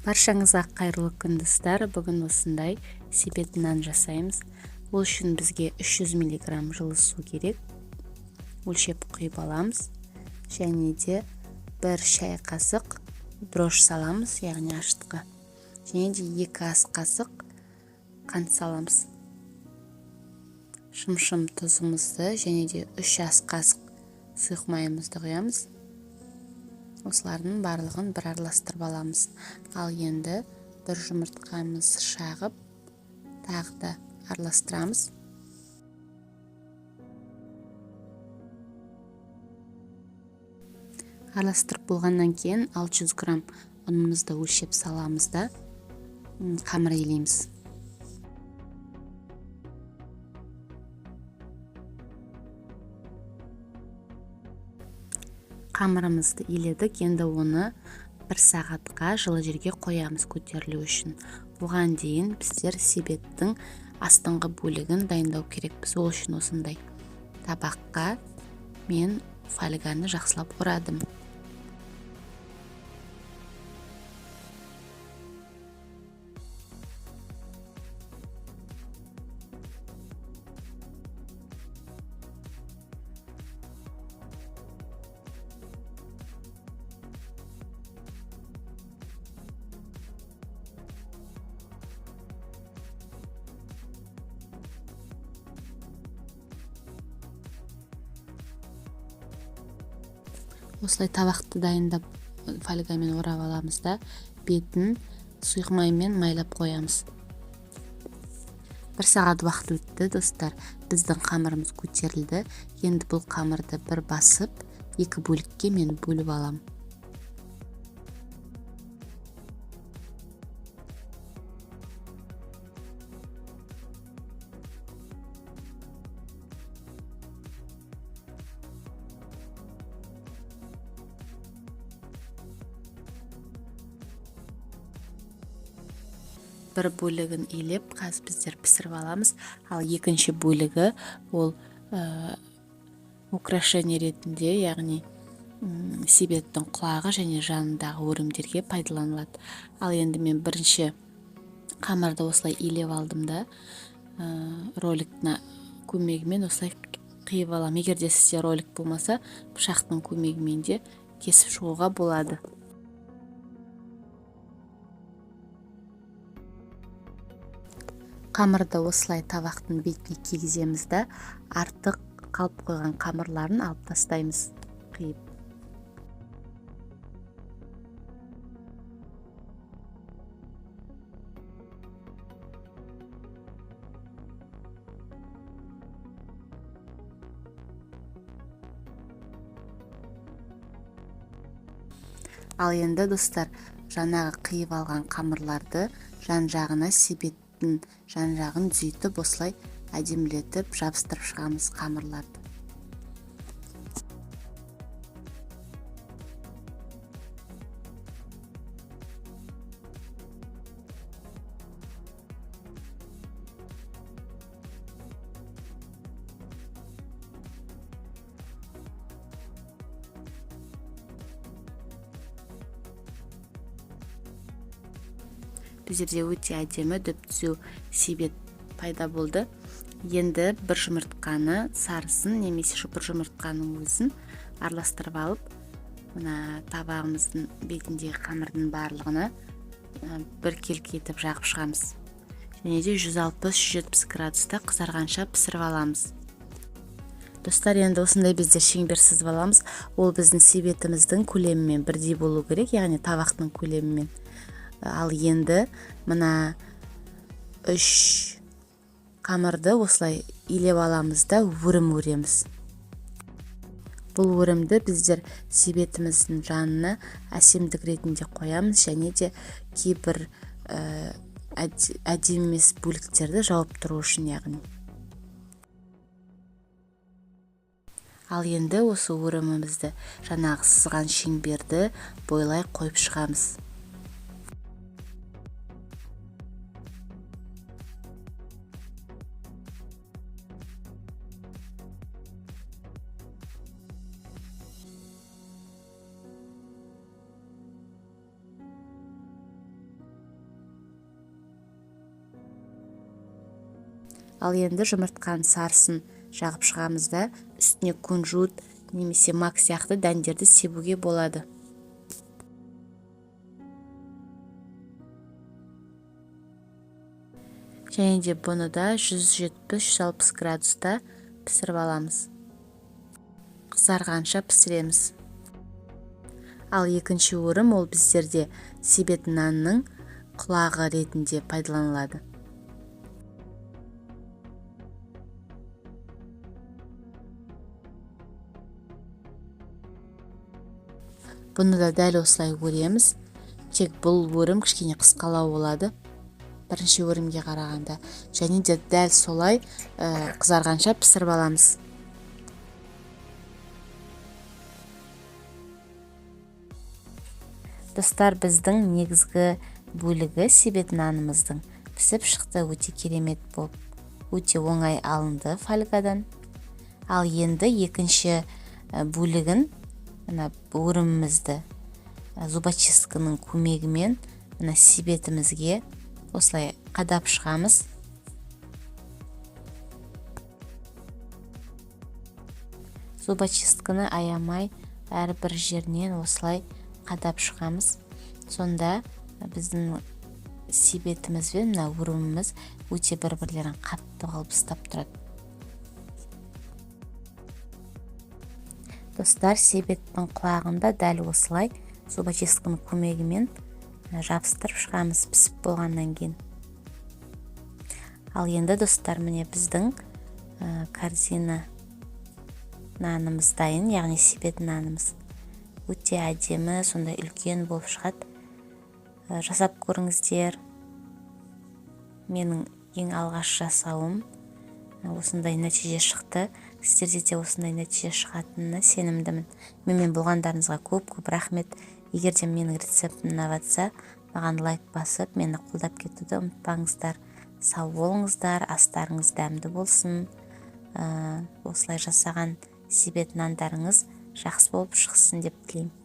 Баршаңызға қайырлы күн, достар. Бүгін осындай себет нан жасаймыз. Ол үшін бізге 300 мг жылы су керек. Өлшеп құйып аламыз. Және де 1 шай қасық дрожж саламыз, яғни ашытқы. Және де 2 ас қасық қант саламыз. Шымшым тұзымызды және де 3 ас қасық сұйық майымызды құямыз. Осылардың барлығын бір араластырып аламыз. Ал енді бір жұмыртқамыз шағып, тағы да араластырамыз. Араластырып болғаннан кейін 600 грамм ұнымызды өлшеп саламыз да, қамыр илейміз. Қамырымызды иледік, енді оны 1 сағатқа жылы жерге қоямыз көтерілу үшін. Оған дейін біздер себеттің астыңғы бөлігін дайындау керекпіз. Ол үшін осындай табаққа мен фольганы жақсылап орадым. Осылай табақты дайындап фольгамен орап аламыз да, бетін сұйық маймен майлап қоямыз. 1 сағат уақыт өтті, достар. Біздің қамырымыз көтерілді. Енді бұл қамырды бір басып, 2 бөлікке мен бөліп алам. Бір бөлігін илеп, қазір біздер пісіріп аламыз. Ал екінші бөлігі ол украшение ретінде, яғни себеттің құлағы және жанындағы өрімдерге пайдаланылады. Ал енді мен бірінші қамырды осылай илеп алдым да, роликтің көмегімен осылай қиып аламын. Егер де сізде ролик болмаса, пышақтың көмегімен де кесіп шығуға болады. Қамырды осылай табақтың бетіне кигіземіз да, артық қалып қойған қамырларын алып тастаймыз қиып. Ал енді, достар, жаңағы қиып алған қамырларды жан-жағына себет жан-жағын түзетіп, осылай әдемілетіп жабыстырып шығамыз қамырларды. Біздерде өте әдемі дөп-түзу себет пайда болды. Енді бір жұмыртқаны сарысын немесе бір жұмыртқаның өзін араластырып алып, мына табағымыздың бетіндегі қамырдың барлығына біркелкі етіп жағып шығамыз. Және де 160-170 градуста қызарғанша пісіріп аламыз. Достар, енді осындай біздер шеңбер сызып аламыз. Ол біздің себетіміздің көлемімен бірдей болу керек, яғни табақтың көлемімен. Ал енді мына 3 қамырды осылай илеп аламыз да өрім өреміз. Бұл өрімді біздер себетіміздің жанына әсемдік ретінде қоямыз және де кейбір әдемі емес бөліктерді жауып тұру үшін, яғни. Ал енді осы өрімімізді жаңағы сызған шеңберді бойлай қойып шығамыз. Ал енді жұмыртқаның сарысын жағып шығамыз да, үстіне кунжут немесе мак сияқты дәндерді себуге болады. Және де бұны да 170-160 градуста пісіріп аламыз. Қызарғанша пісіреміз. Ал екінші өрім ол біздерде себет нанның құлағы ретінде пайдаланылады. Бұны да дәл осылай өреміз. Тек бұл өрім кішкене қысқалау болады бірінші өрімге қарағанда. Және де дәл солай қызарғанша пісіріп аламыз. Достар, біздің негізгі бөлігі себет нанымыздың пісіп шықты, өте керемет болып, өте оңай алынды фольгадан. Ал енді екінші бөлігін, мына өрімімізді зубочистканың көмегімен мына себетімізге осылай қадап шығамыз. Зубочистканы аямай әрбір жерінен осылай қадап шығамыз. Сонда біздің себетіміз бен мына өріміміз өте бір-бірлерін қатты қылып ұстап тұрады. Достар, себеттің құлағында дәл осылай зубочистканың көмегімен жабыстырып шығамыз пісіп болғаннан кейін. Ал енді достар, міне біздің корзина нанымыз дайын, яғни себет нанымыз өте әдемі, сондай үлкен болып шығады. Жасап көріңіздер. Менің ең алғаш жасауым осындай нәтиже шықты. Сіздерде де осындай нәтиже шығатынына сенімдімін. Менімен болғандарыңызға көп-көп рахмет. Егер де менің рецептім ұнап жатса, маған лайк басып, мені қолдап кетуді ұмытпаңыздар. Сау болыңыздар, астарыңыз дәмді болсын. Осылай жасаған себет нандарыңыз жақсы болып шықсын деп тілеймін.